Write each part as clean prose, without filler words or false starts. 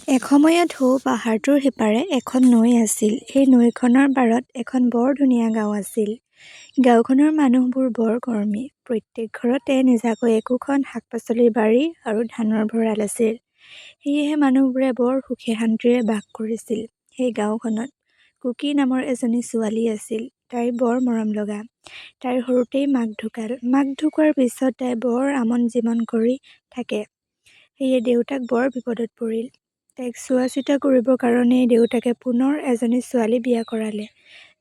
এসময়ত সৌ পাহাৰটোৰ সিপাৰে এখন নৈ আছিল। সেই নৈখনৰ পাৰত এখন বৰ ধুনীয়া গাঁও আছিল। গাঁওখনৰ মানুহবোৰ বৰ কৰ্মী। প্ৰত্যেক ঘৰতে নিজাকৈ একোখন শাক-পাচলিৰ বাৰী আৰু ধানৰ ভঁৰাল আছিল। সেয়েহে মানুহবোৰে বৰ সুখে-শান্তিৰে বাস কৰিছিল। সেই গাঁওখনত কুকি নামৰ এজনী ছোৱালী আছিল। তাই বৰ মৰমলগা। তাইৰ সৰুতেই মাক ঢুকাল। মাক ঢুকুৱাৰ পিছত তাই বৰ আমন-জিমন কৰি থাকে। সেয়ে দেউতাক বৰ বিপদত পৰিল। তাইক চোৱা-চিতা কৰিবৰ কাৰণেই দেউতাকে পুনৰ এজনী ছোৱালী বিয়া কৰালে।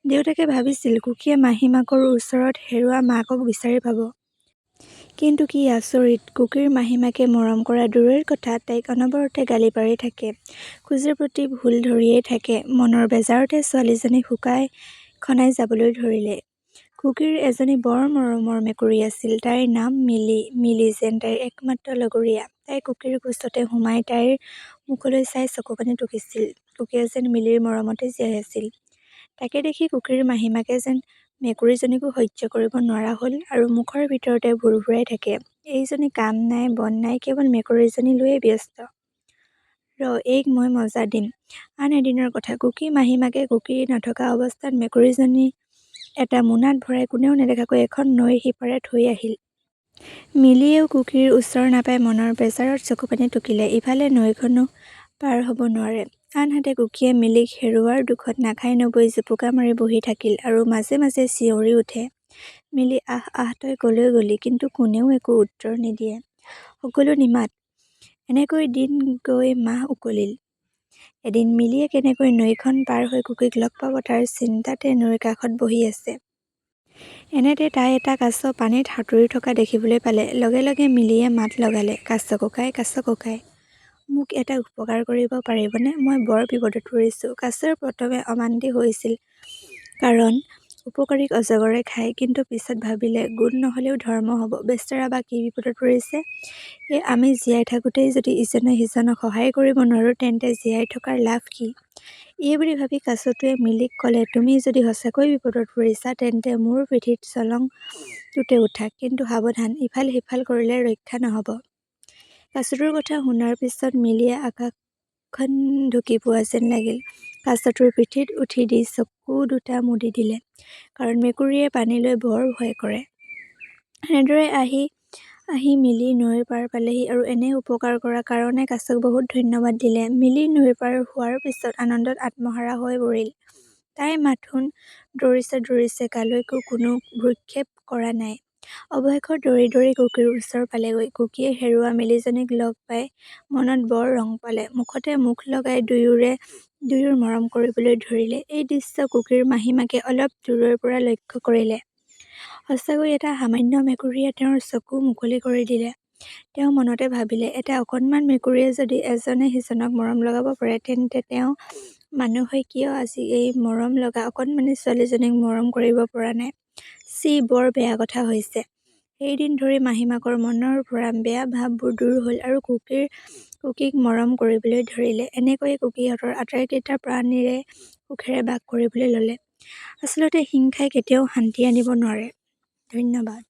দেউতাকে ভাবিছিল কুকিয়ে মাহীমাকৰ ওচৰত হেৰোৱা মাকক বিচাৰি পাব। কিন্তু কি আচৰিত, কুকিৰ মাহীমাকে মৰম কৰা দূৰৈৰ কথা, তাইক অনবৰতে গালি পাৰি থাকে, খোজে প্ৰতি ভুল ধৰিয়েই থাকে। মনৰ বেজাৰতে ছোৱালীজনী শুকাই-খনাই যাবলৈ ধৰিলে। কুকিৰ এজনী বৰ মৰমৰ মেকুৰী আছিল। তাইৰ নাম মিলি। মিলি যেন তাইৰ একমাত্ৰ লগৰীয়া। তাই কুকিৰ কোঁচতে সোমাই তাইৰ মুখলৈ চাই চকুপানী টুকিছিল। কুকিয়ে যেন মিলিৰ মৰমতেই জীয়াই আছিল। তাকে দেখি কুকিৰ মাহীমাকে যেন মেকুৰীজনীকো সহ্য কৰিব নোৱাৰা হ'ল আৰু মুখৰ ভিতৰতে ভোৰভোৰাই থাকে, "এইজনী কাম নাই, বন নাই, কেৱল মেকুৰীজনী লৈয়ে ব্যস্ত। ৰ এইক মই মজা দিম। "আন এদিনৰ কথা। কুকিৰ মাহীমাকে কুকি নথকা অৱস্থাত মেকুৰীজনী এটা মোনাত ভৰাই কোনেও নেদেখাকৈ এখন নৈৰ সিপাৰে থৈ আহিল। মিলিয়েও কুকিৰ ওচৰ নাপাই মনৰ বেজাৰত চকুপানী টুকিলে। ইফালে নৈখনো পাৰ হ'ব নোৱাৰে। আনহাতে কুকিয়ে মিলিক হেৰুওৱাৰ দুখত নাখাই-নবৈ জুপুকা মাৰি বহি থাকিল আৰু মাজে মাজে চিঞৰি উঠে, "মিলি আহ আহ তই ক'লৈ গ'লি? " কিন্তু কোনেও একো উত্তৰ নিদিয়ে, সকলো নিমাত। এনেকৈ দিন গৈ মাহ উকলিল। এদিন মিলিয়ে কেনেকৈ নৈখন পাৰ হৈ কুকিক লগ পাব তাৰ চিন্তাতে নৈৰ কাষত বহি আছে। এনেতে তাই এটা কাছ পানীত সাঁতুৰি থকা দেখিবলৈ পালে। লগে লগে মিলিয়ে মাত লগালে, "কাছ ককাই, কাছ ককাই, মোক এটা উপকাৰ কৰিব পাৰিবনে? মই বৰ বিপদত পৰিছোঁ। "কাছই প্ৰথমে অমান্তি হৈছিল, কাৰণ উপকাৰীক অজগৰে খায়, কিন্তু পিছত ভাবিলে গুণ নহ'লেও ধৰ্ম হ'ব, বেচেৰা বা কি বিপদত পৰিছে? এই আমি জীয়াই থাকোঁতেই যদি ইজনে সিজনক সহায় কৰিব নোৱাৰোঁ, তেন্তে জীয়াই থকাৰ লাভ কি? এইবুলি ভাবি কাছটোৱে মিলিক ক'লে, "তুমি যদি সঁচাকৈয়ে বিপদত পৰিছা, তেন্তে মোৰ পিঠিৰ চলঙটোতে উঠা। কিন্তু সাৱধান, ইফাল-সিফাল কৰিলে ৰক্ষা নহ'ব। "কাছটোৰ কথা শুনাৰ পিছত মিলিয়ে আকাশখন ঢুকি পোৱা যেন লাগিল। কাছটোৰ পিঠিত উঠি দি চকু দুটা মুদি দিলে, কাৰণ মেকুৰীয়ে পানীলৈ বৰ ভয় কৰে। এনেদৰে আহি আহি মিলি নৈৰ পাৰ পালেহি আৰু এনে উপকাৰ কৰা কাৰণে কাছক বহুত ধন্যবাদ দিলে। মিলি নৈ পাৰ হোৱাৰ পিছত আনন্দত আত্মহাৰা হৈ পৰিল। তাই মাথোন দৌৰিছে দৌৰিছে, কালৈকো কোনো ভ্ৰূক্ষেপ কৰা নাই। অৱশেষত দৌৰি দৌৰি কুকিৰ ওচৰ পালেগৈ। কুকিয়ে হেৰোৱা মিলিজনীক লগ পাই মনত বৰ ৰং পালে। মুখতে মুখ লগাই দুয়োৰে দুয়োৰ মৰম কৰিবলৈ ধৰিলে। এই দৃশ্য কুকিৰ মাহীমাকে অলপ দূৰৈৰ পৰা লক্ষ্য কৰিলে। সঁচাকৈ এটা সামান্য মেকুৰীয়ে তেওঁৰ চকু মুকলি কৰি দিলে। তেওঁ মনতে ভাবিলে, এটা অকণমান মেকুৰীয়ে যদি এজনে সিজনক মৰম লগাব পাৰে, তেন্তে তেওঁ মানুহ হৈ কিয় আজি এই মৰম-লগা অকণমানি ছোৱালীজনীক মৰম কৰিব পৰা নাই? ছিঃ বৰ বেয়া কথা হৈছে। সেইদিন ধৰি মাহীমাকৰ মনৰ পৰা বেয়া ভাববোৰ দূৰ হ'ল আৰু কুকিক মৰম কৰিবলৈ ধৰিলে। এনেকৈয়ে কুকিহঁতৰ আটাইকেইটা প্ৰাণীয়ে সুখেৰে বাস কৰিবলৈ ল'লে। আচলতে হিংসাই কেতিয়াও শান্তি আনিব নোৱাৰে। ধন্যবাদ।